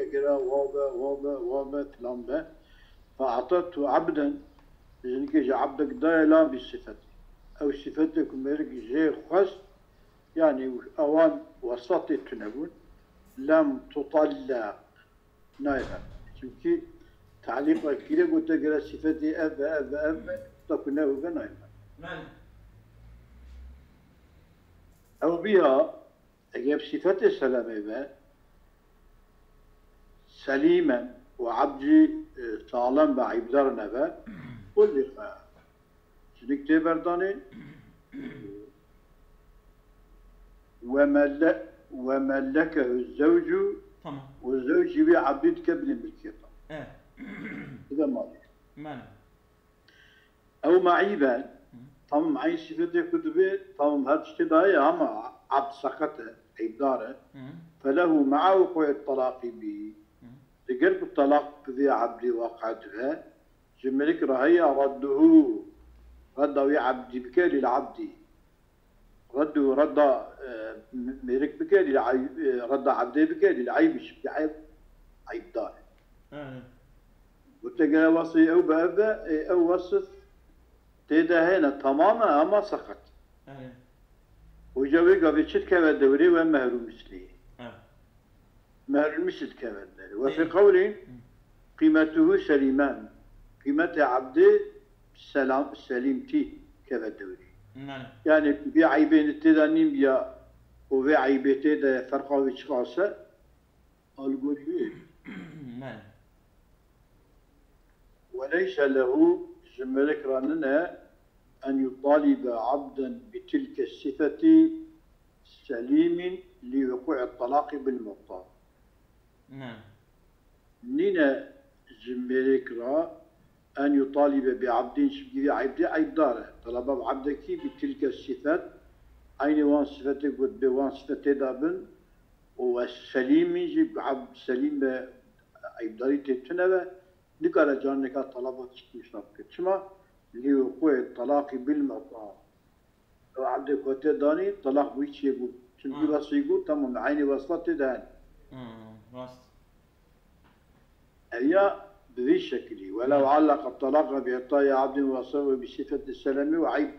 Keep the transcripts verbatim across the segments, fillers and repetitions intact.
gere, wa be, wa be, wa be, filan be. Fe a'tetu abden, jinikê ji abdek daye la bi sifet. Ew sifetê ku mêrik jê xwest, yanî ewan wesatê tune bûn. Lem tutallaq, nayê. Çimkî talîq ve kire gote gere sifetê ev be, ev be, ev be, ta ku ne ew be nayê. Ew biya, eger sifetê selemê be, selîmen û ebd jî, e, saxlem be, eybdar nebe, kulliqa. Jinik tê berdanê, we melle-, we mellekehu zewcu, Tamam. û zewcî wî ebdî dike binê milkiyeta. Evet. Dide malê. Mane. Ew me'îben, Hı. tamam, eyn sifetê ku dibê, tamam, her tiştê daye, ama abd seqet e, eybdar e. Hı. Felehu ma'a wuqu'i talaqî bi. Hı. Diger ku talaq bi vê abdî waqe dibe, ji mêrik re heye redduhu, redda wî abdî bike lil abdî. Reddu, redda, e, mêrik bike, lil ay-, e, redda ebdê bike, lil eyb, ji eyb, eybdar e. Hı. Gote gere wesfê ew be ev be, e, ew wesf tê de hene, tamam e, ama seqet. Hı. Û ca wê gavê çi dikeve dewrê we mehrû mislî. Hı. Mehrûl misl dikeve derê. Ve fî Ê. qewlîn Hı. qîmetuhu selîmen. Qîmetê ebdê selam, selîmtî keve dewrê. Mane. Yani bir eybê tê de nîn biya û vê eybê tê de ferqa wî çiqas e, algorî wê. Mane. Ve leyse lehu, ji mêrik re nine, en yutalibe abden bi tilke sifeti selîmin li wuqu'i talaqi bil muqta. Ne. Nîne ji mêrik re en yutalibe bi abdin, çimkî vî eybdê eybdar e. Talaba bi abdekî bi tilke sifet, eynî wan sifetê got bê wan sifetê de bin û ez selîmî jî, bi abd selîm be, eybdarî tê tune be, nikare carineka talaba tiştî wisa bike. Çima? Li wuqu'i talaqî bil mu'ta. Ew ebdê ku tê danî, talaq wî çêbû. Çimkî Ha. wesfî got, tamam, eynî wesfa tê de hene. Hmm, rast. Ev ya bi vî şekilî. Welew Hmm. allaqa talaqa bi i'tayê abdin wesfehu bi sifeti selemi ve eyb.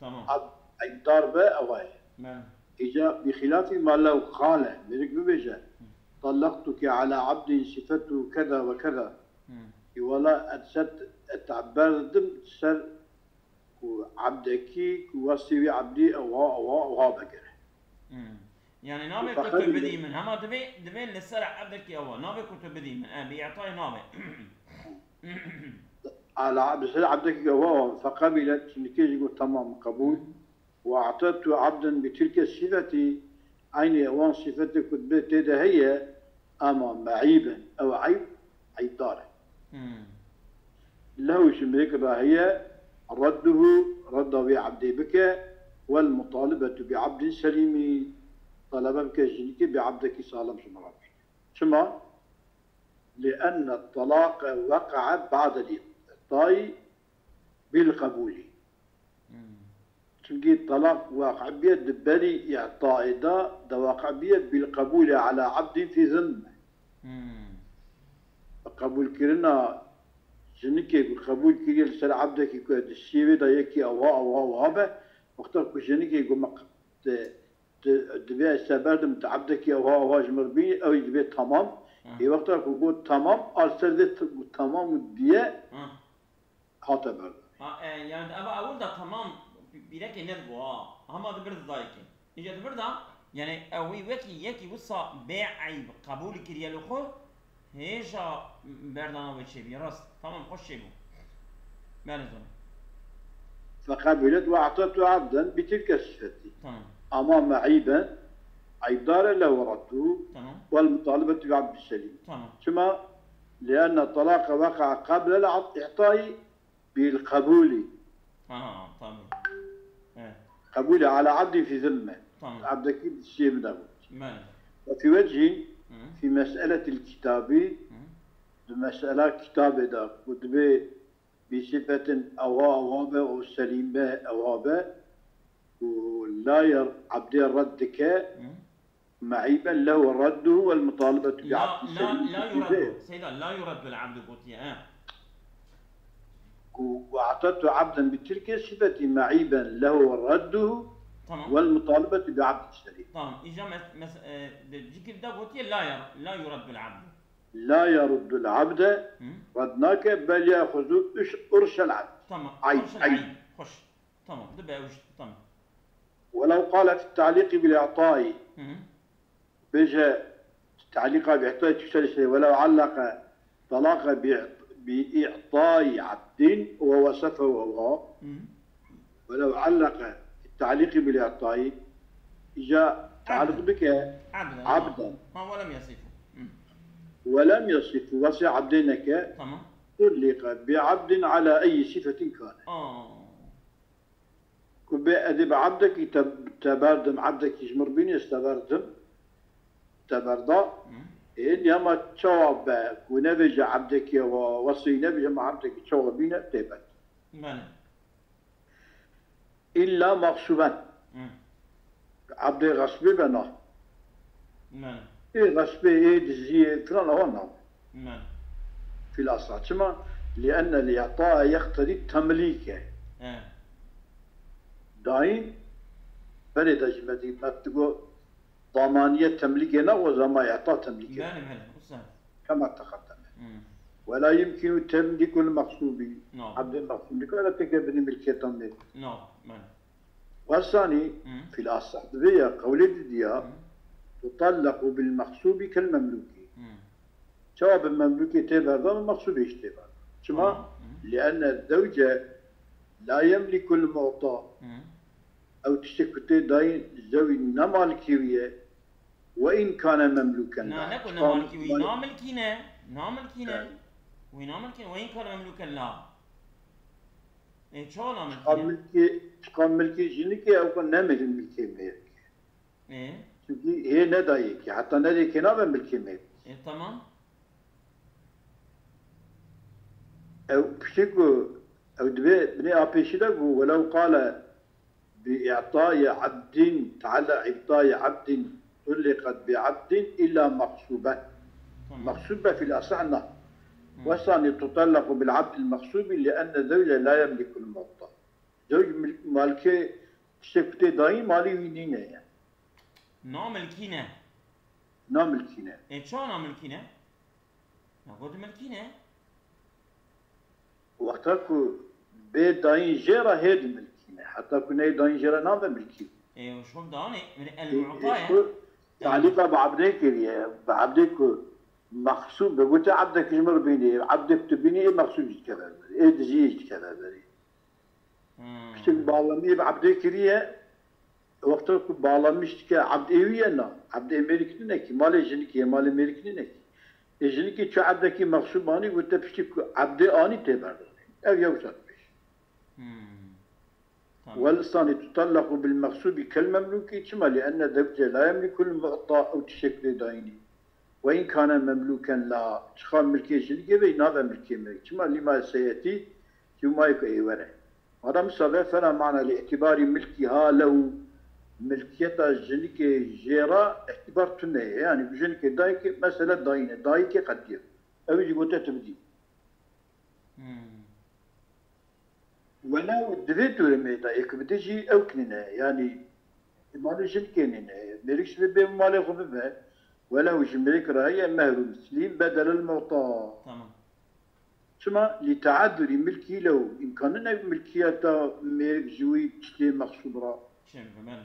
Tamam. Ab-, eybdar be, ew e. Ben. Îca bi xilafî ma lew qale, mêrik bibêje, Hmm. "Tallaqtuke ala abdin sifetu keda ve keda." Hmm. Î wela ez ser, ez te berdim ser ku ebdekî, ku wesfê wî ebdî ewa, ewa, ewa be gere. Hmm. Yani navê Û ku tu feqet bidî min, hema divê, divê li ser ebdekî ewa. Navê ku tu bidî min. E, bi îtayê navê. Ala, bi ser ebdekî ewa, ewa. Feqebilet, çimkî jî got, tamam, qebûl. Ve a'tetu abden bi tilke sifeti, eynî ewan sifetê ku dibê tê de heye, ama me'îben, ew eyb, eybdar e. Hmm. Lehu ji mêrik re heye, redduhu, redda wê ebdê bike, wel mutalibetu bi abdin selîmî, talebe bike jinikê bi ebdekî salim ji min re bîne. Çima? Li enne talaqe weqa'a ba'del i'tayî bil qebûlî. Hmm. Çimkî talaq waqe biye di berî îtayê de, de waqe biye bil qebûlê ala abdin fî zimme. Hmm. Qebûlkirina jinikê ku qebûl kiriye li ser ebdekî ku di siyê wê de yekî ewa, ewa, ewa be, wexta ku jinikê ku me q-, di, di, divê ez te berdim, tu ebdekî ewa, ewa ji min re bînî, ew ê divê tamam. Hmm. Ê wexta ku got tamam, a li ser vê t-, tamam diye, Hmm. hate berdan. Ha, e, yani eva ewil de tamam bîrekê nedibû ha. Hema dibir di dayikê. Îca dibir de, yani ew wî wekî yekî wisa bê eyb qebûl kiriye li xwe, hêja berdana wê çêbî. Rast. Tamam, xweş çêbû. Bere zon. Feqebilet ve a'tetu abden bi tilke sifeti. Tamam. Ama me'îben, eybdar e lehu raddu Tamam. vel mutalibetu bi abdi selîm. Tamam. Çima? Lienne talaqe weqa'a qeblel i'tayî bil qebûlî. Ha, tamam. Evet. Qebûlî ala abdî fî zimme. Tamam. Abdekî di siyê min de bû. Mane. Ve fî vecihîn, Hı. fî mes'eletil kitâbî, Hı. di mesela kitabê de ku dibê bi sifetin ewa ewa be û selîm be ewa be û la yer abdê red dike, Hı. معيبا له رده والمطالبة لا بعبد لا السبيل لا في يرد ذلك. سيدا، لا يرد العبد قلت يا آه. وأعطته عبدا بتلك الصفة معيبا له رده تمام. والمطالبة بعبد السبيل. تمام. إجا مس مس آه، بجيك الدا قلت لا ير لا يرد العبد. لا يرد العبد مم. ردناك بل يأخذ أرش العبد. تمام. عيب، خش عيب. العيب. خش. تمام. دبا وش. تمام. ولو قال في التعليق بالإعطاء مم. بيجا تعليقا بإعطاء تشتري ولو علق طلاق بإع- بإعطاء عبد ووصفه هو مم. ولو علق في التعليق بالإعطاء إجا تعلق عبدا. بك عبدا. عبدا. ما ولم يصفه. مم. ولم يصف وصف عبدينك تمام. طلق بعبد على أي صفة كان. آه. Ku bê edê bi ebdekî te, te berdim, ebdekî ji min re bînî, ez te berdim, te berda. مم. Ê, niha ma çawa be, ku nebêje ebdekî wa, wesî nebêje ma ebdekî çawa bîne, tê ber. بله. Îlla mexsûben. مم. Ebdê xesbê be na. بله. Ê xesbê, ê diziyê, filan ewa na. بله. Fîl asla. Çima? لأن الإعطاء يقتضي التمليك. إيه. Dayîn berê de jî me dî, me digo damaniye temlîkê ne, o zaman îta temlîkê. بله بله. وسا. Kema teqeddeme. مم. ولا يمكن تمليك المغصوب. نعم. Ebdê mexsûb nikare têke binî milkiyeta me. نعم. بله. Wesanî مم. fîl asla. Divê ya qewlê didiya مم. تطلق بالمغصوب كالمملوك. مم. Çawa bi memlûkê tê berdan û mexsûbê jî tê berdan. Çima? مم. لأن الزوج لا يملك المعطى. مم. Ew tiştê ku tê dayîn zewî ne malikê wî ye. وإن كان مملوكا Na, لها. ne ku ne Çiqa malikî wî, malik- namilkî ne. Namilkî ne. Evet. Wî namilkî ne. وإن كان مملوكا لها. E, çawa Çiqa namilkî ne? milkê, çiqa milkê jinikê ew ku ne milkê mêrikê. E, Çünkü hê ne dayêkê, heta ne dayêkê nabe milkê mêrikê. e, tamam. Ew piştî ku ew divê binê a pêşî de ku ولو قال بإعطاء عبد تعلق إعطاء عبد طلقت بعبد إلا مغصوبا. Tamam. Mexsûbe fîl asah na. Hı. Wesanî تطلق بالعبد المغصوب لأن الزوج لا يملك المعطى. Zewc milk, malikê tiştê ku tê dayîn malê wî nîne ye. Namilkî ne. Namilkî ne. E, çawa namilkî ne? Na, got milkî ne. Wexta ku bê dayîn jê re hê dimilkîne. Heta ku neyê dayîn jê re nabe milkî. E, şol danê, yani Ê, el-mu'ta ye. Ku talîqa bi ebdê kiriye. Bi ebdê ku mexsûb be. Gote ebdek ji min re bînî. Ebdek tu bînî ê mexsûb jî dikeve berê. Ê diziyê jî dikeve berê. Hmm. Piştî ku bağlamî bi ebdê kiriye, wexta ku bağlamî dike ebd ê wî ye na. Ebd ê mêrik nîne kî. Malê jinikê ye, malê mêrik nîne kî. Ê jinikê çi ebdekî mexsûb anî, gote piştî ku ebdê anî tê berdanê. Ev yew sed pêş. Hmm. Welsanî tutellaqu bil mexsûbî kel memlûkî, çima? Li enne zewce la yemlîkul mu'ta ew tişek lê dayînî. Ve in kane memlûken la, çiqa milkê jinikê be, nabe milkê mêrik. Çima? Lima seyetî, çima ku ê were. Madem wisa be, fela mana li îtîbarî milkîha lehu, milkiyeta jinikê jê re îtîbar tune ye. Yanî jinikê dayikê, mesele dayîn e, dayikê qediye. Ew jî gote tu bidî. Hmm. Welew di vê durumê de yek bide jî ew kinîne, yanî malê jinikê nîne, mêrik ji vê bê malê xwe bibe, welew ji mêrik re heye mehrû mislî bedelel mu'ta. Tamam. Çima? Li teadurî milkî lew, îmkan nîne milkiyeta mêrik ji wî tiştê mexsûb re. Çem, belê.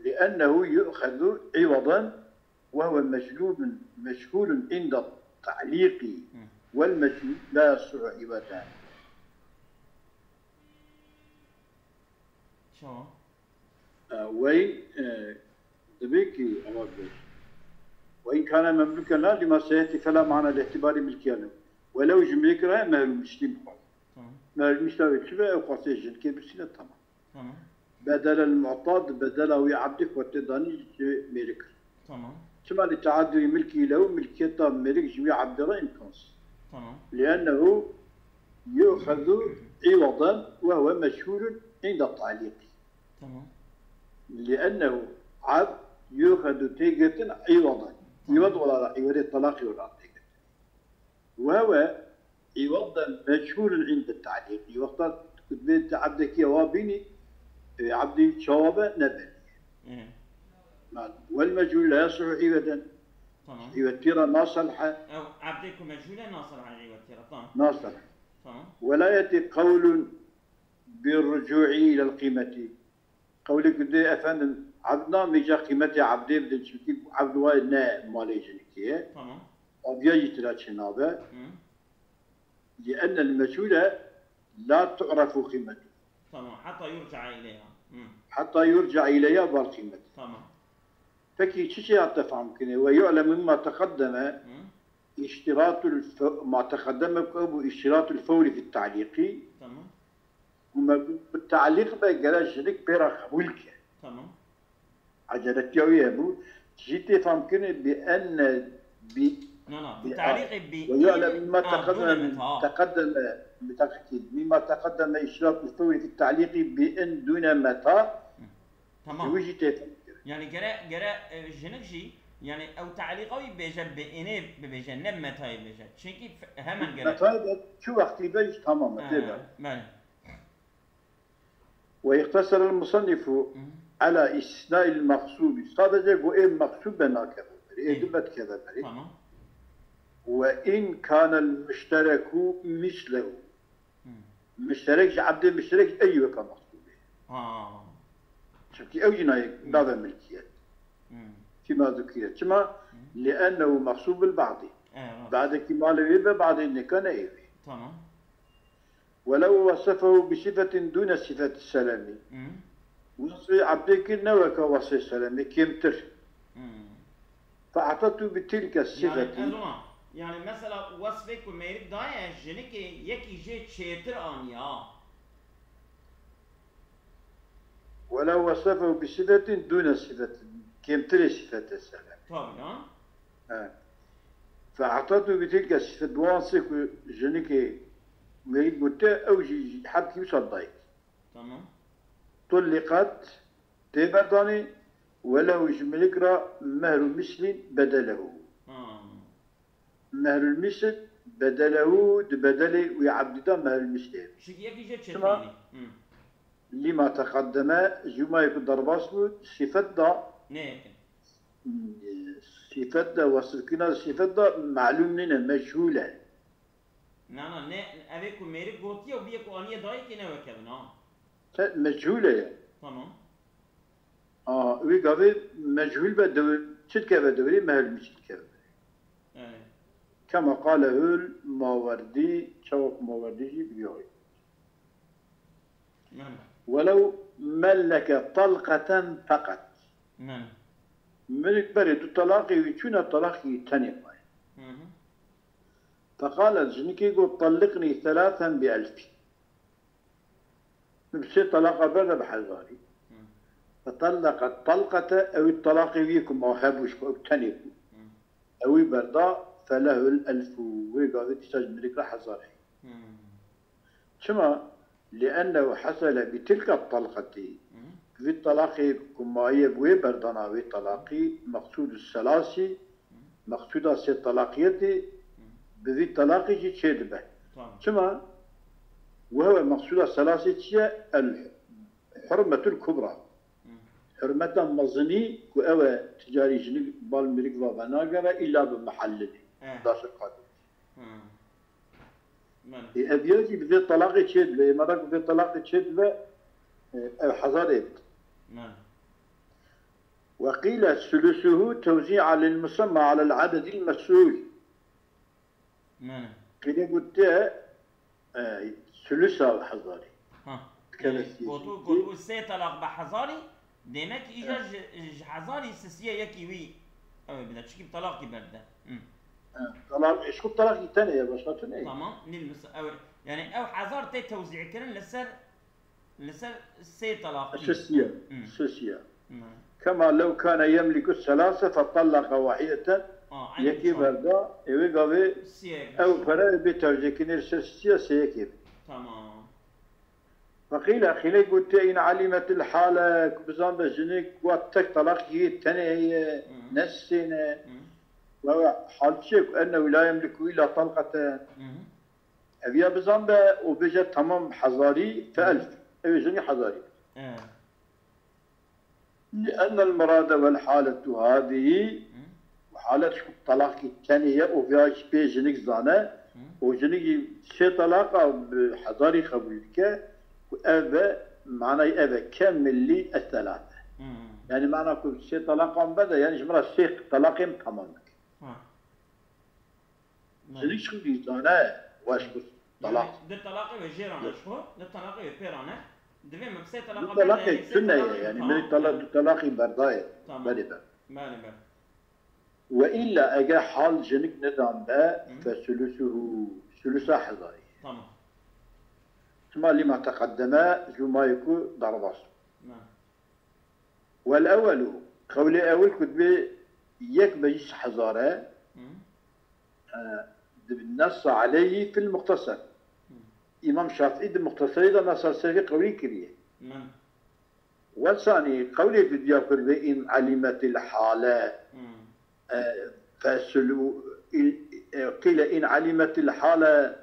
Li ennehu yu'xezu iwadan وهو مجلوب مجهول عند التعليق والمجهول لا يصح عوضا. Çawa? Wey, e, dibê ki, ama bir. Ve in kane memlûken la lima seyetî fela mana li îtîbarî milkiya lehu. Welew ji mêrik re mehrûm tiştî bixwe. Tamam. Mehrûm tişta wê çi be, ew xwestê jinikê birsîne, tamam. Tamam. Bedelel mu'ta, di bedela wî ebdê ku tê danî ji mêrik. Tamam. Çima? Li teadurî milkî lehu, milkiyeta mêrik ji wî ebdê re îmkansîz. Tamam. Li ennehu yu'xezu iwadan ve huve meçhûlun inda talîqî. Tamam. Li ennehu ebd يؤخذ tê girtin, عوضا. Îwed olarak, îwedê talaqî olarak tê girtin. Ve huve îwed de meçhûlun inde ta'lîqî. Wexta ku dibê te ebdekî ewa bînî, e, ebdî çawa be ne belî ye. Hı. Ma-, vel meçhûl la yasluhu îweden. Tamam. Îwed tîra naselihe. Ew ebdê ku meçhûl e naselihe îwed tîra. Tamam. Naselihe. Tamam. Ve la yetî qewlun bir rucû'î ilel qîmetî. Qewlê ku dê efendim, ebd namîca qîmetê ebdê bidin, çimkî ebd wayê ne malê jinikê ye. Tamam. Aviya jî tira çênabe. Hı. Li ennel meçhûle la tu'refu qîmetu. Tamam. Hatta yurca ileyha. Hı. Hatta yurca ileyha bal qîmet. Tamam. Peki çi şey hatta fehmkine? Ve yu'lem mimma teqeddeme Hı. iştiratul fe-, ma teqeddeme ku bu iştiratul fevri fit ta'lîqî. Tamam. Û me bi te'lîq be gere jinik pê re qebûl ke. Tamam. Eceletiya wî hebû. Jî tê fehmkirin bi enne bi Na, na, bi bi te'lîqê bi ve yu'lem mîn mimma a, teqeddeme dûne meta. Teqeddeme bi te'kîd. Mîma teqeddeme îşratu fewrî fi te'lîqî bi in dûne meta. Tamam. Ji wî jî tê fehmkirin. Yani gere, gere, e, jinik jî, yani ew te'lîqa wî bêje bi inê bibêje, ne metayê bêje. Çünkü fe-, hemen gere. Metayê de çi wextî be jî tamam e, tê de. Belê. Ve ikteserel musannifu Hı. ala istisnail meqsûbi. Sadece got ê meqsûb be nakeve berê, ê Ê. Din be dikeve berê. Tamam. Ve in kanel müştereku mislehu. Hı. Müşterek ji ebdê müşterek ey weka meqsûbê. Ha. Çünkü ew jî nayê Hı. nave milkiyet. Hı. Kî ma dikire. Çima? Hı. Li ennehu meqsûb bil ba'dî. Evet. Ba'dekî malê wê be, ba'dê nika ne ê wê. Tamam. Welev wesefehu bi sifetin dûne sifeti selemî. Hı. Wasfê ebdê kir ne weke wasfê selemê, kêmtir. Hı. Fe'tetu bi tilke Yani sifeti. ez ona, yani mesela wasfê ku mêrik daye jinikê yekî jê çêtir aniya. Welev wesefehu bi sifetin dûne sifetin. Kêmtirê sifete selemî. Tabii lan. He. Fe'tetu bi tilke sifet, wan sê ku jinikê mêrik gote, ew jî hebkî wisa dayik. Tamam. Tulliqat, tê berdanê, welehu ji mêrik re mehru mislin bedelehu. Ha. Mehrul misl bedelehu, di bedelê wî ebdî de mehrul mislê. Şikî yekî jê Çima? Çetrînî. Hı. Lima teqeddeme, ji mayê ku derbas bû, sifet da. Ne yekin. Sifet de, wasifkirina sifet de malûm nîne, meçhûl e. Na, na, ne, evê ku mêrik gotiye û biyê ku aniye dayikê ne wekevin, ha. Te meçhûl e. Tamam. A, wî gavê meçhûl be dewr, çi dikeve dewrê, mehlûl çi dikeve. Evet. Kema qalehul Mawerdî, çawa ku Mawerdî jî bi vî ayî. Mem. Welew melleke talqeten feqet. Mem. Mirik berê du talaqê wî çûne, talaqî tenê maye. Hı hı. Feqalet, jinikê got, "Talliqnî selasen bi elfî." Min bi sê talaqa berde bi hezarî. Hı. Fetalleqet talqete, ew ê talaqê wî ku ma hebû ji xwe, ew tenê bû. Hı. Ew ê berda, felehul elfu. Wê gavê dîsa ji mirik re hezar heye. Hı. Çima? Li'ennehu hasele bi tilka talqetî. Hı. Vî talaqê ku maye bi wê berdana wê talaqî, meqsûdu selasî, Hı. meqsûda sê talaqiyetê, Hı. bi vî talaqî jî çêdibe. Tamam. Çima? Wehwe meqsûda selasî çi ye? El hurmetul kubra. Hı. Hurmeta mezinî ku ew e, ticarî jinik bal mirik va venagere, îlla bi mehellilê. Eh. Daşir qadî. Hı. Belê. Ê, ev ya jî bi vê talaqê çêdibe, ê me re ku vê talaqê çêdibe, e, ew hezar ê bid. Belê. Ve qîle sulusuhu tewzî'a lil musemma alel adedil mes'ûl. Belê. Qîle gotiye, e, sulusa hezarî. Ha. Dikeve Yani, siyê gotu, jî. Gotu sê talaq be hezarî, demek îja Evet. ji, ji hezarî sisiye yekî wî ew ê bide. Çikî bi talaqî berde. Hı. Evet, talaq, eşku talaqî tenê ye, başka tune ye. Tamam, nîl mis-, ew, yani ew hezar tê tewzî kirin li ser, li ser sê talaqî. Sisiye, Hı. sisiye. Hı. Kema lew kane yemliku selase fetallaqa wahideten, Aa, aynı yekî çal. Berda, ê wê gavê Siyek. Ew pere bê tewzî kirin li ser sisiye sê yekê. Tamam. Feqîle, xîlê gotiye, in alimetil hale, ku bizan be jinik wa tek talaqî tenê heye, Hı. ne sê ne. Hı. Ve hal çi ku ennehu la yemliku illa talqeten. Hı. Ev ya bizan be û bêje tamam hezarî fe Hı. elf. Ew ê jinik hezarî. Evet. Li ennel mirade vel haletu hadihî, Hı. û halet ku talaqî tenê ye û viya jî pê jinik zane, Hı. û jinik jî sê talaqa bi hezarî qebûl dike, ku ev be, manayê ev e, kemmilî es-selate. Hı. Yani mana ku sê talaqan be de, yani ji min re sê talaqên tamam bike. Ha. Belê. Jinik çi dî zane, weş bû. Talaq. Yani, di talaqê ve jê rane ji xwe, di talaqê ve pê rane. Divê min sê talaqa berde, yani sê talaqê tamam. Du talaqê tune ye, yani min tala-, du talaqî berdaye. Tamam. Belê be. Belê be. Ve illa eger hal jinik nedan be, Hı. fe sulusuhu, sulusa hezarî. Tamam. Çima lima teqeddeme, ji bo mayê ku derbas. Belê. Wel ewelu, qewlê ewil ku dibê yek be jî hezar e, Hı. e, di nessa aleyhî fil muxteser. Hı. Îmam Şafîî di Muxteserê de nessa serê qewlî kiriye. Min. Wesanî qewlê didiya ku dibê in alimetil hale, Hı. e, fesulu, il, e, qîle in alimetil hale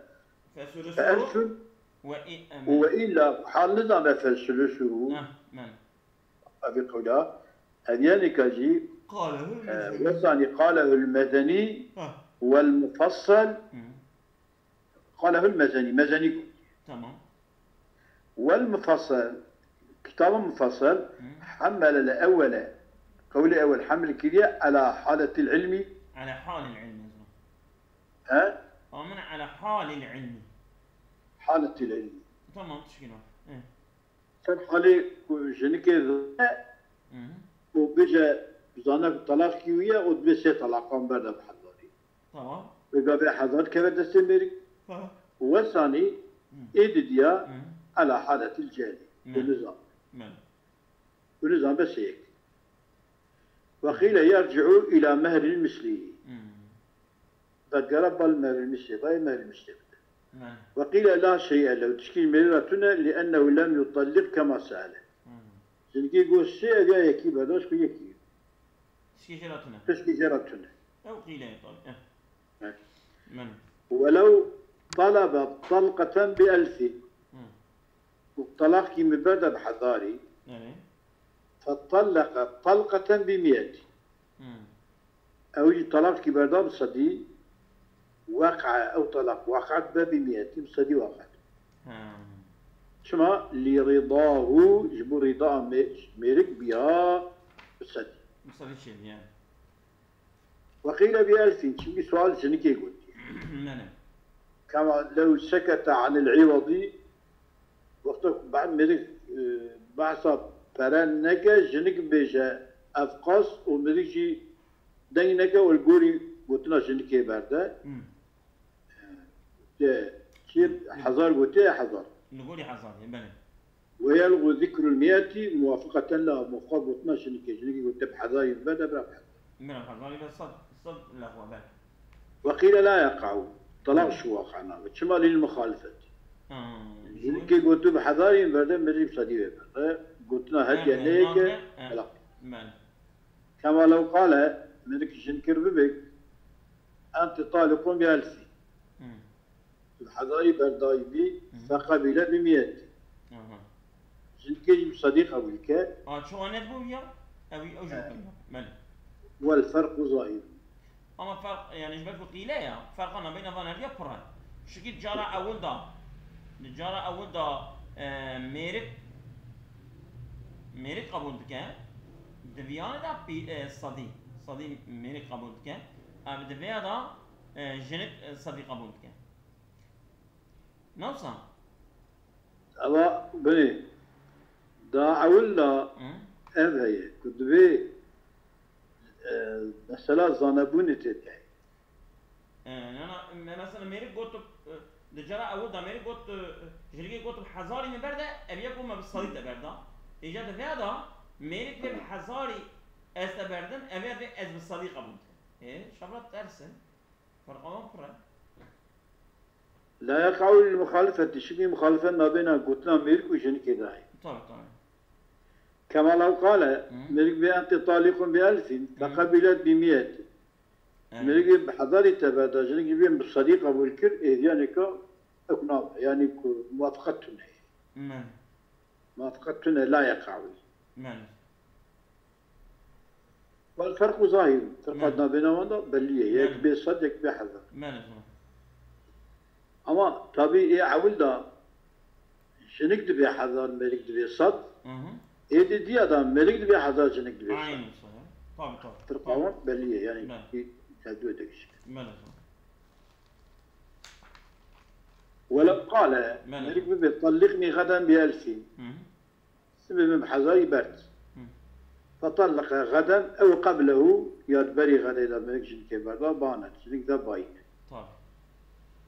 Fesulusu fe elfun ve i-, û ve illa hal nizane fesulusu. Heh, men. Ev qewla. Ev yenika jî, Qalehul e, Mezeni. Wesanî qalehul Mezeni Ha. vel Mufassal. Hı. Qalehul Mezeni, Mezeni got. Tamam. Vel Mufassal, kitabın Mufassal, Hı. hemmele le ewwele. Qewli ewwel heml kiriye ala haletil ilmi. Ala halil ilmi o zaman. He? Amin ala halil ilmi. Haletil ilmi. Tamam, tişkî yok. Evet. Ser halê ku jinikê zane Hı hı. û bêje zane ku talaq kî wî ye û divê sê talaqan berde bi hezarî. Tamam. Wê gavê hezar keve destê mêrik. Tamam. Û wesanî Hı. ê didiya Hı. ala haletil cehlî. Hı. Ku nizan. Hı. Ku nizan bes yek. Ve qîle yerci'u ila mehril mislî. Hı. Vedgera bal mehril mislî, vay mehril mislî bide. Hı. Ve qîle la şey'e lehu, tişkî mêrî ra tune, li ennehu lem yutalliq kema se'ele. Hı. Jinikê got sê, ev ya yekî berdaş ku yekî. Tişkî jê re tune. Tişkî jê re tune. Ew qîleyê tabî. Eh. Evet. Men. Welew talebe talqeten bi elfî. Hı. Û talaqkî min berde bi hezarî. Evet. Fetalleke talqeten bi miyetî. Hı. Ew jî talaqkî berda bi sedî, weqe, ew talaq weqe dibe bi miyetî, bi sedî weqe. Ha. Çima? Lî rîdahu, ji bo rîda mê-, mêrik biya bi sedî. Bi sedî çêbiya. Weqîle bi elfîn, çimkî sual jinikê gotiye. Ne, ne. Kema lew sekete anil îwadî, wexta ku be-, mêrik, e, behsa pere neke, jinik bêje ev qas û mêrik jî deng neke û li gorî gotina jinikê berde. Hmm. De çi hezar gotiye, hezar. Li gorî hezarê, belê. Ve yelgu zikrul miyeti muvafiqeten la, muvafiqa gotina jinikê. Jinikê gote bi hezarî berde, bira bi hezar. Bira bi hezarî ve sed, sed lexwa, belê. Ve qîle la yeqa'u. Talaq şu waqa nabe. Çima lil muxalifet. Ha, Jinikê gotu bi hezarî berde, mirî bi sedî vê berde. Gotina hediye neyeke, talaq. Belê. Kema lew qale, mêrik jin kir bibê, enti taliqun bi elfî. Hmm. Tu hezarî berdayî bî, Hmm. feqebîle bi miyetî. Aha. Jinkê jî bi sedî qebûl ke. A, çawa nedibû ya? Ew, ew jî He. Belê. Wel ferqu zahîr. Ama ferq, yani ji ber ku qîle ya, ferqa nabeyna van heriya pir e. Şikî cara ewil da, di cara ewil da, e, mêrik, mêrik qebûl dike, di viyanê de pî-, e, sedî, sedî mêrik qebûl dike. Ev di vêya da, e, jinik, e, sedî qebûl dike. Nawsa? Ewa, binê, da ewil da Hı? ev heye, ku divê, e, mesela zanebûnê tê de. E, nana, me-, mesela mêrik got, e, di cara ewil da mêrik got, e, jinikê got bi hezarî min berde, ev yek got me bi sedî te berda. Îca di vêya da mêrik vê bi hezarî ez te berdim, ev ê vê ez bi sedî qebûl dikim. Ê, şevra ters e. Ferqa wan pir e. La yeqa'u lil muxalifeti, şikî muxalife nabêna gotina mêrik û jinikê de heye. Tabii, tabii. Kema lew qale, Hı. mêrik bê ente talikun bi elfin, Hı. feqebilet bi miyetin. Evet. Mêrik bê bi hezarî te berda, jinikî bê bi sedî qebûl kir, êdiyanê ka ew nabe, yanî ku muwafaqet tune ye. Mene. Muwafaqet tune la yeqa'u. Mene. Wal ferqu zahir. Ferqa Mene. nabêna wan da bellî ye. Yek Mene. bê sed, yek bê hezar. Mene, tamam. Ama tabii ê ewil da jinik dibê hezar, mêrik dibê sed. Hı hı. Ê di diya da mêrik dibê hezar, jinik dibê sed. Aynı wisa ya. Tabii, tabii. Ferqa Tabii. wan bellî ye. Yani Mene. bir tedbir de kişi. Mene, tamam. Welev qale, Mene. mêrik bibê, talliqni gaden bi elfin. Hı hı. Sibê min bi hezarî bert. Hı. Fetalleke geden ew qeblehu, ya di berî gedê de mêrik jinikê berda, banet, jinik de bayîne. Tabii.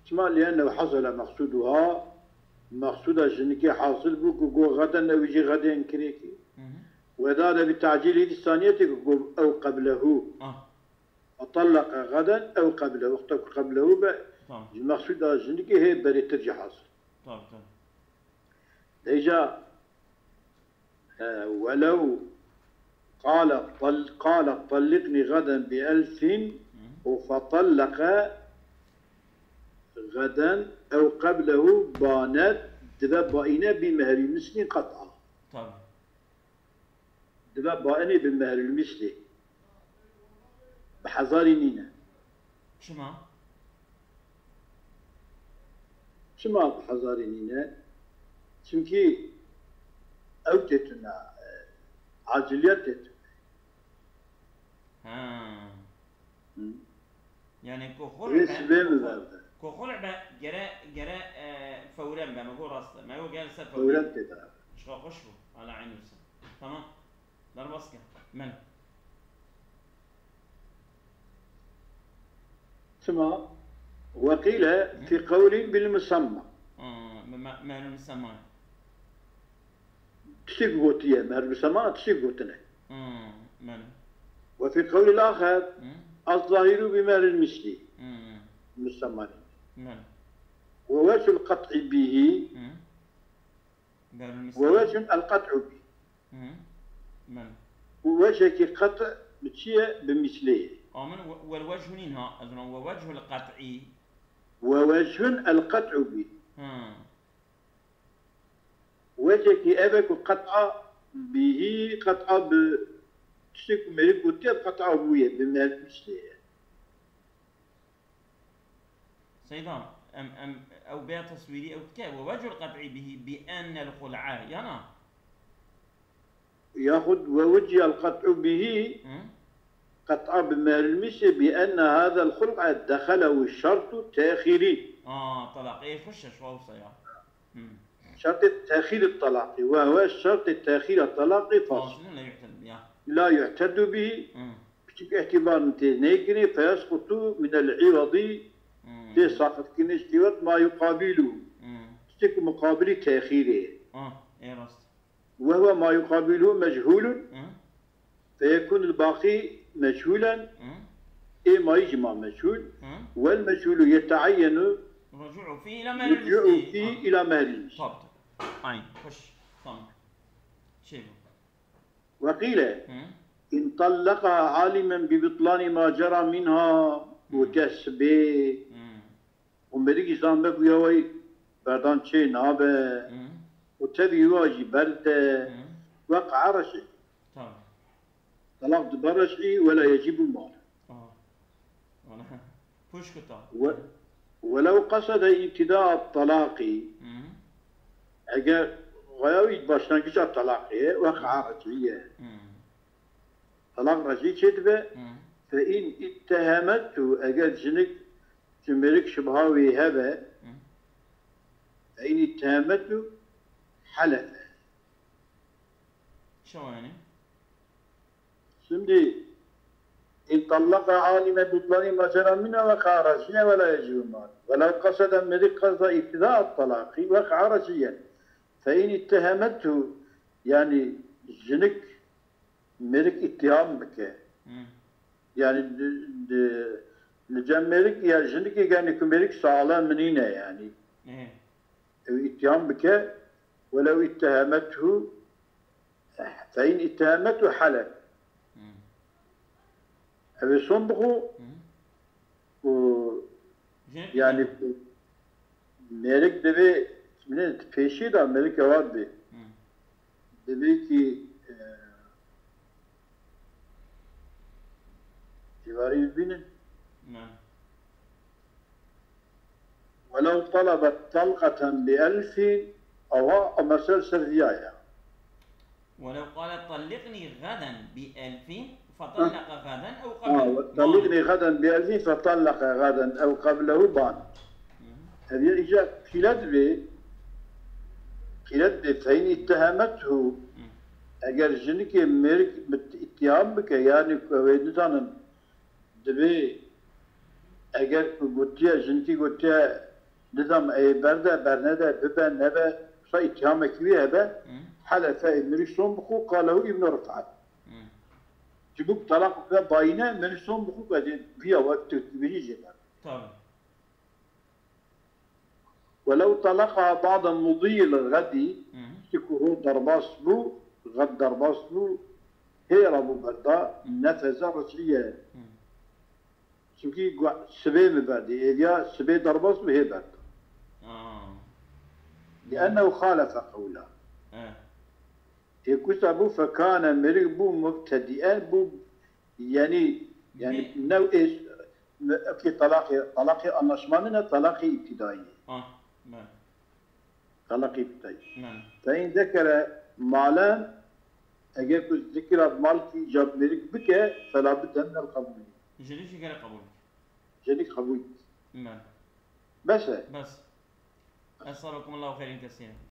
Çima? Liennehu hasele meqsuduha, meqsuda jinikê hasil bû ku got geden, ew jî gedê inkirê kir. Hı hı. Wedare bi tacîlî di saniyetê ku got ew qeblehu. Ah. Fetalleke geden ew qeblehu. Wexta ku qeblehu be, Tamam. ji meqsuda jinikê hê berêtir jî hasil. Tabii, tabii. Deja, e, welew qale tal-, qale talliqni gaden bi elfin Hı. û fetalleke gaden ew qeblehu banet, dibe baîne bi mehrî mislî qet'a. Tabii. Dibe baîne bi mehrî mislî. Bi hezarî nîne. Çima? Çima bi hezarî nîne? Çimkî ew têtune, e, aciliyet têtune. Ha. Hı. Yani ku xul'e Rê be, sibê ku mi xul-, berde. ku xul'e be gere, gere, e, fewren be, me go rast e. Me go gel ser fewren. Fewren têde. Çiqa xweş bû. Ala eyn wisa. Tamam. Derbas ke. Mel. Çima? Weqîle Hı. fî qewlîn bil musemma. Aa, me-, me-, mehrul musemma. Tiştek gotiye, mehrul musemma tiştek gotine. Hı, mel. Ve fî qewlîl axer, Hı. az zahiru bi mehril mislî. Hı. Musemma. Mel. Ve wecul qet'i bihi. Hı. Mehrul Ve mislî. wecun el qet'u bihi. Hı. Mel. Û wecekî qet' bi çi ye? Bi mislê ye. Amin, we-, wel wechun nîn ha, ez dizanim, we wechul qet'i. Ve wechun el qet'u bî. Hı. Wecekî ev e ku qet'a bîhî, qet'a bi tiştê ku mêrik gotiye, qet'a bûye, bi mehrî mislê ye. Seyda, em, em, ew bêya teswîrî ew dike, we wecul qet'î bihî bi ennel xul'a, ya na? Yaxud we wicî el qet'u bihî, Hı? qet'a bi mehrî mislê bi enne hazel xul'a dexelehu şertu tehîrî. Aa, talaq, ê xweş e, şwa wisa ya. Hı. Şertê tehîrî talaqî, we we şertê tehîra talaqî fasil. Fasilun la yu'tedu, ya. La yu'tedu bihî, Hı. Piçik îtibar tê neykirin, feyesqutu minel îwadî, Hmm. tê saqitkirinê ji îwad ma yuqabilu. Hmm. Tiştê ku muqabilî tehîrê. Ah, ê rast. Ve huve ma yuqabiluhu mechûlun, Hmm. feyekûnul baqî mechûlen, Hmm. ê mayî jî ma mechûl. Hmm. Wel mechûlu yeteeyyenu Rucu'u fî ila mehril rucu'u mislî. fî Ah. ila mehril mislî. Tabii, tabii. Aynen. Hoş. Tamam. Şey bu. Weqîle, Hı. in tallaqaha alimen bi bitlani ma cera minha, Hı. gotiye sibê, Hı. û mêrikî zanbe bûya wey berdan çê nabe, Hı. û tevî wa jî berde, Hı. weq'a reş'î. Tamam. Talaq dibe reş'î, wela yecîbu mar. Aha. Wala. Pûşkuta. We-, welew qesede îbtîdaa talaqî, Hı hı. eger raya wî başlangîça talaqê ye, weq'a rec'î ye. Hı. Talaq rec'î çêdibe, Hı. fe in ittehemethu, eger jinik ji mêrik şibha wî hebe, Hı. fe in ittehemethu helefe. Çawa yani? Şimdi, in tallaka alime butlanî ma cera mina weqa rec'iye ve la yecîbu mar. Ve lew qesede mêrik qesda îbtîdaa talaqî weqa rec'iye. Fe in ittehemethu, yani jinik mêrik îttiham bike. Hı. Yani di, di, li cem mêrik ya jinikê, yani ku mêrik saxlem nîne yani. Ê. Ew îtîham bike, welew ittehemethu, feîn ittehemethu halef. Hmm. Ew ê son bixwe Hmm. û Jinik yani bîne. mêrik divê, ne, pêşî de mêrik ewa dibê. Hmm. Divê ki e, civarî bibînin. Ne. Welew talebet talqeten bi elfîn, ewa mesel ser viya ye. ولو قالت طلقني غدا بألف فطلق غدا أو Ha, قبل. ve talliqni gaden bi elfîn fetallaqa gaden ew qablehu ban. Ev ya îca qîlet bê, qîlet bê feyn ittehemethu. Eger jinikê mêrik mit-, îttiham bike, yani ku ew ê nizanin, dibê eger ku gotiye, jinikî gotiye, nizam ê berde, bernede, bibe, nebe, wisa îttihamekî wî hebe, helefe ê mirî son bixwe, qalehu Îbn Rifat. Çibûk talaq ve bayîne, mirî son bixwe ku ez ê viya we tu dibêjî jê be. Tabii. Welew talaqaha ba'de mudiyil gadî, Hı hı. Ti ku ho derbas bû, gad derbas bû, hê re bû berda, nefeze ric'iye. Hı. Çimkî gu-, sibê mi berdî, êviya sibê derbas bû hê berda. Aa. Li ennehu xalefe qewla. Evet. Ê kusa bû fekane mêrik bû mubtedîe bû, yani, yani Bi- new ê, ê talaqê, talaqê anlaşmanî ne, talaqê îbtidayî. Ah. Ben. Talaqê îbtidayî. Ben. Fe in zekere malen, eger ku zikra malkî îcab mêrik bike, fela budde min el qebûlî. Jinik jî gere qebûl. Jinik qebûl. Ben. Bes e. Bes. Esselukumullahu xeyrin kesîren.